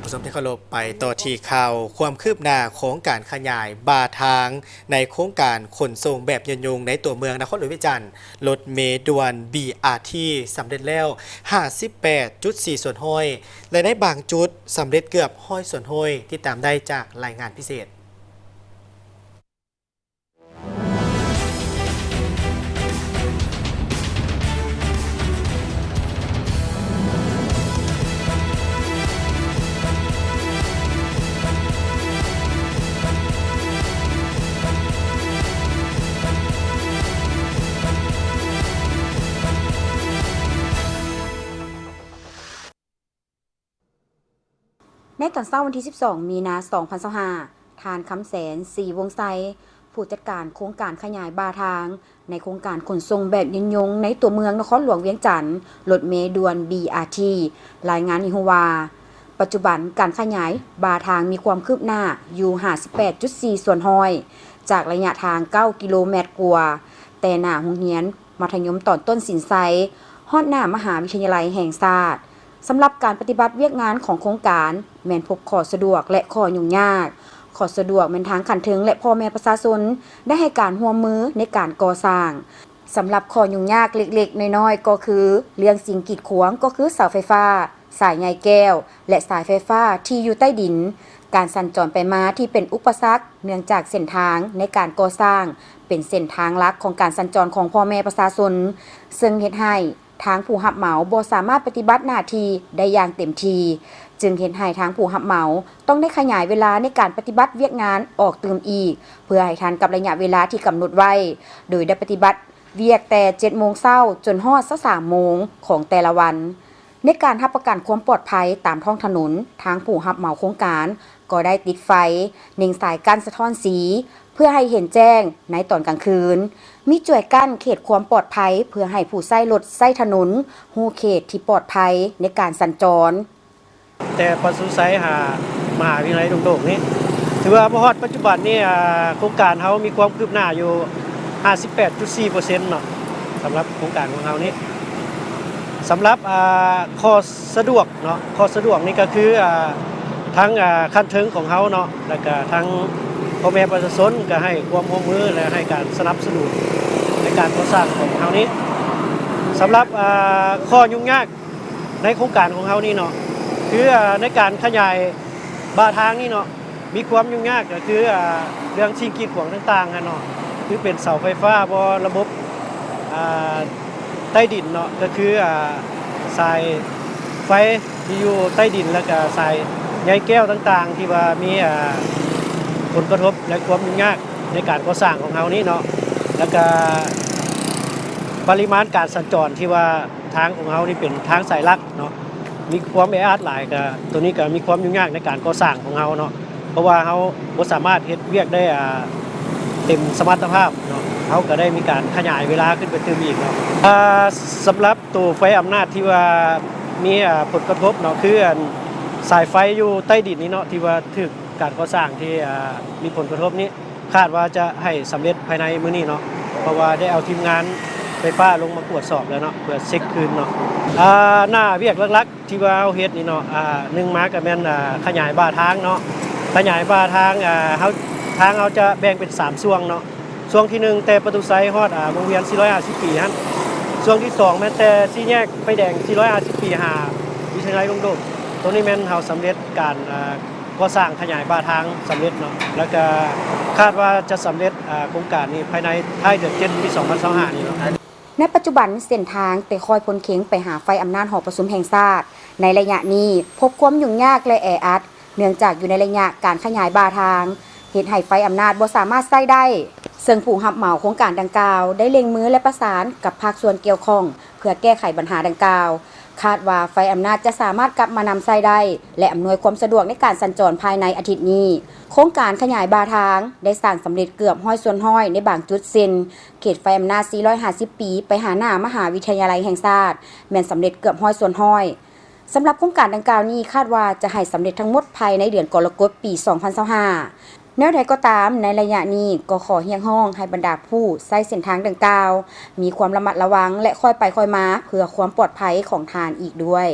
ຜູ້ຊົມທີ່ເຄົາລົບ, ໄປຕໍ່ທີ່ຂ່າວຄວາມຄືບໜ້າໂຄງການຂະຫຍາຍບ່າທາງໃນໂຄງການຂົນສົ່ງແບບຍືນຍົງໃນຕົວເມືອງນະຄອນຫຼວງວຽງຈັນ, ລົດເມດ່ວນ ບີອາທີ ສຳເລັດແລ້ວ ຫ້າສິບແປດຈຸດສີ່ສ່ວນຮ້ອຍ ແລະ ໃນບາງຈຸດສຳເລັດເກືອບຮ້ອຍສ່ວນຮ້ອຍ. ຕິດຕາມໄດ້ຈາກລາຍງານພິເສດ. ໃນຕອນເຊົ້າວັນທີສິບສອງ ມີນາ ສອງພັນຊາວຫ້າ, ທ່ານ ຄຳແສນ ສີວົງໄຊ, ຜູ້ຈັດການໂຄງການຂະຫຍາຍບ່າທາງ ໃນໂຄງການຂົນສົ່ງແບບຍືນຍົງໃນຕົວເມືອງນະຄອນຫຼວງວຽງຈັນ, ລົດເມດ່ວນ ບີອາທີ ລາຍງານໃຫ້ຮູ້ວ່າ, ປັດຈຸບັນການຂະຫຍາຍບ່າທາງມີຄວາມຄືບໜ້າຢູ່ ຫ້າສິບແປດຈຸດສີ່ສ່ວນຮ້ອຍ ຈາກໄລຍະທາງ ເກົ້າກິໂລແມັດກວ່າ, ແຕ່ໜ້າໂຮງຮຽນ ມັດທະຍົມຕອນຕົ້ນສິນໄຊ ຮອດໜ້າມະຫາວິທະຍາໄລແຫ່ງຊາດ. ສຳລັບການປະຕິບັດວຽກງານຂອງໂຄງການ ແມ່ນພົບຂໍ້ສະດວກ ແລະ ຂໍ້ຫຍຸ້ງຍາກ. ຂໍ້ສະດວກແມ່ນທາງຂັ້ນເທິງ ແລະ ພໍ່ແມ່ປະຊາຊົນ ໄດ້ໃຫ້ການຮ່ວມມືໃນການກໍ່ສ້າງ. ສຳລັບຂໍ້ຫຍຸ້ງຍາກເລັກໆນ້ອຍໆ ກໍຄືເລື່ອງສິ່ງກີດຂວາງ ກໍຄືເສົາໄຟຟ້າ, ສາຍໃຍແກ້ວ ແລະ ສາຍໄຟຟ້າທີ່ຢູ່ໃຕ້ດິນ, ການສັນຈອນໄປມາທີ່ເປັນອຸປະສັກ ເນື່ອງຈາກເສັ້ນທາງໃນການກໍ່ສ້າງ ເປັນເສັ້ນທາງຫຼັກຂອງການສັນຈອນຂອງພໍ່ແມ່ປະຊາຊົນ, ເຊິ່ງເຮັດໃຫ້ທາງຜູ້ຮັບເໝົາບໍ່ສາມາດປະຕິບັດໜ້າທີ່ໄດ້ຢ່າງເຕັມທີ່, ຈຶ່ງເຮັດໃຫ້ທາງຜູ້ຮັບເໝົາຕ້ອງໄດ້ຂະຫຍາຍເວລາໃນການປະຕິບັດວຽກງານອອກຕື່ມອີກ ເພື່ອໃຫ້ທັນກັບໄລຍະເວລາທີ່ກຳນົດໄວ້, ໂດຍໄດ້ປະຕິບັດວຽກແຕ່ເຈັດໂມງເຊົ້າຈົນຮອດຊາວສາມໂມງຂອງແຕ່ລະວັນ. ໃນການຮັບປະກັນຄວາມປອດໄພຕາມທ້ອງຖະໜົນ, ທາງຜູ້ຮັບເໝົາໂຄງການກໍໄດ້ຕິດໄຟ, ເນັ່ງສາຍກັ້ນສະທ້ອນສີ ເພື່ອໃຫ້ເຫັນແຈ້ງໃນຕອນກາງຄືນ, ມີຈວຍກັ້ນເຂດຄວາມປອດໄພ ເພື່ອໃຫ້ຜູ້ໃຊ້ລົດໃຊ້ຖະໜົນຮູ້ເຂດທີ່ປອດໄພໃນການສັນຈອນ. ແຕ່ປະສຸໄຊຫາມະຫາວິທະຍາໄລດົງໂດກນີ້ ຖືວ່າມາຮອດປັດຈຸບັນນີ້ ອາ ໂຄງການເຮົາມີຄວາມຄືບໜ້າຢູ່ຫ້າສິບແປດຈຸດສີ່ເປີເຊັນເນາະ ສຳລັບໂຄງການຂອງເຮົານີ້. ສຳລັບ ອາ ຂໍ້ສະດວກເນາະ, ຂໍ້ສະດວກນີ້ກໍຄື ອາ ທາງ ອາ ຂັ້ນເທິງຂອງເຮົາເນາະ ແລ້ວກະທາງພໍ່ແມ່ປະຊາຊົນກໍໃຫ້ຄວາມຮ່ວມມື ແລະ ໃຫ້ການສະໜັບສະໜູນໃນການກໍ່ສ້າງຂອງເຮົານີ້. ສຳລັບ ອາ ຂໍ້ຫຍຸ້ງຍາກ ໃນໂຄງການຂອງເຮົານີ້ເນາະ ຄື ອາ ໃນການຂະຫຍາຍບ່າທາງນີ້ເນາະ ມີຄວາມຫຍຸ້ງຍາກກໍຄື ອາ ເລື່ອງສິ່ງກີດຂວາງຕ່າງໆຫັ້ນເນາະ ຄືເປັນເສົາໄຟຟ້າບໍ ລະບົບ ອາ ໃຕ້ດິນເນາະ ກໍຄື ອາ ສາຍໄຟທີ່ຢູ່ໃຕ້ດິນ ແລ້ວກະສາຍໃຍແກ້ວຕ່າງໆ ທີ່ວ່າມີ ອາ ຜົນກະທົບ ແລະ ຄວາມຫຍຸ້ງຍາກໃນການກໍ່ສ້າງຂອງເຮົານີ້ເນາະ ແລ້ວກະປະລິມານການສັນຈອນທີ່ວ່າ ທາງຂອງເຮົານີ້ເປັນທາງສາຍຫຼັກເນາະ ມີຄວາມແອອັດຫຼາຍ ກະໂຕນີ້ກະມີຄວາມຫຍຸ້ງຍາກໃນການກໍ່ສ້າງຂອງເຮົາເນາະ ເພາະວ່າເຮົາບໍ່ສາມາດເຮັດວຽກໄດ້ ອາ ເຕັມສະມັດຕະພາບເນາະ ເຮົາກະໄດ້ມີການຂະຫຍາຍເວລາຂຶ້ນໄປຕື່ມອີກເນາະ. ອາ ສຳລັບໂຕໄຟອຳນາດທີ່ວ່າມີ ອາ ຜົນກະທົບເນາະ ຄື ອັນ ສາຍໄຟຢູ່ໃຕ້ດິນນີ້ເນາະ ທີ່ວ່າຖືກການກໍ່ສ້າງທີ່ ອາ ມີຜົນກະທົບນີ້ ຄາດວ່າຈະໃຫ້ສຳເລັດພາຍໃນມື້ນີ້ເນາະ ເພາະວ່າໄດ້ເອົາທີມງານໄຟຟ້າລົງມາກວດສອບແລ້ວເນາະ ເພື່ອເຊັກຄືນເນາະ. ອາ ໜ້າວຽກຫຼັກໆທີ່ວ່າເຮົາເຮັດນີ້ເນາະ ອາ ໜຶ່ງມາກໍແມ່ນ ອາ ຂະຫຍາຍບ່າທາງເນາະ ຂະຫຍາຍບ່າທາງ ອາ ເຮົາ ທາງເຮົາຈະແບ່ງເປັນສາມຊ່ວງເນາະ ຊ່ວງທີໜຶ່ງ ແຕ່ປະຕູໄຊຮອດ ອາ ວົງວຽນສີ່ຮ້ອຍຫ້າສິບປີຫັ້ນ ຊ່ວງທີສອງແມ່ນແຕ່ສີ່ແຍກໄຟແດງສີ່ຮ້ອຍຫ້າສິບປີຫາວິທະຍາໄລດົງໂດກ ໂຕນີ້ແມ່ນເຮົາສຳເລັດການ ອາ ກໍ່ສ້າງຂະຫຍາຍບ່າທາງສຳເລັດເນາະ ແລ້ວກະຄາດວ່າຈະສຳເລັດ ອາ ໂຄງການນີ້ພາຍໃນທ້າຍເດືອນເຈັດ ປີສອງພັນຊາວຫ້ານີ້ເນາະ. ໃນປັດຈຸບັນເສັ້ນທາງແຕ່ຄ່ອຍພົ້ນເຄັງໄປຫາໄຟອຳນາດຫໍປະຊຸມແຫ່ງຊາດ ໃນໄລຍະນີ້ພົບຄວາມຫຍຸ້ງຍາກ ແລະ ແອອັດ ເນື່ອງຈາກຢູ່ໃນໄລຍະການຂະຫຍາຍບ່າທາງ ເຮັດໃຫ້ໄຟອຳນາດບໍ່ສາມາດໃຊ້ໄດ້ ເຊິ່ງຜູ້ຮັບເໝົາໂຄງການດັ່ງກ່າວໄດ້ເລັ່ງມື ແລະ ປະສານກັບພາກສ່ວນກ່ຽວຂ້ອງ ເພື່ອແກ້ໄຂບັນຫາດັ່ງກ່າວ. ຄາດວ່າໄຟອຳນາດຈະສາມາດກັບມານຳໃຊ້ໄດ້ ແລະ ອຳນວຍຄວາມສະດວກໃນການສັນຈອນພາຍໃນອາທິດນີ້. ໂຄງການຂະຫຍາຍບ່າທາງໄດ້ສ້າງສຳເລັດເກືອບຮ້ອຍສ່ວນຮ້ອຍໃນບາງຈຸດ ເຊັ່ນ ເຂດໄຟອຳນາດສີ່ຮ້ອຍຫ້າສິບປີໄປຫາໜ້າມະຫາວິທະຍາໄລແຫ່ງຊາດ ແມ່ນສຳເລັດເກືອບຮ້ອຍສ່ວນຮ້ອຍ. ສຳລັບໂຄງການດັ່ງກ່າວນີ້ ຄາດວ່າຈະໃຫ້ສຳເລັດທັງໝົດພາຍໃນເດືອນກໍລະກົດ ປີສອງພັນຊາວຫ້າ. ແນວໃດກໍຕາມ, ໃນໄລຍະນີ້ກໍຂໍຮຽກຮ້ອງໃຫ້ບັນດາຜູ້ໃຊ້ເສັ້ນທາງດັ່ງກ່າວ ມີຄວາມລະມັດລະວັງ ແລະ ຄ່ອຍໄປຄ່ອຍມາ ເພື່ອຄວາມປອດໄພຂອງທ່ານອີກດ້ວຍ.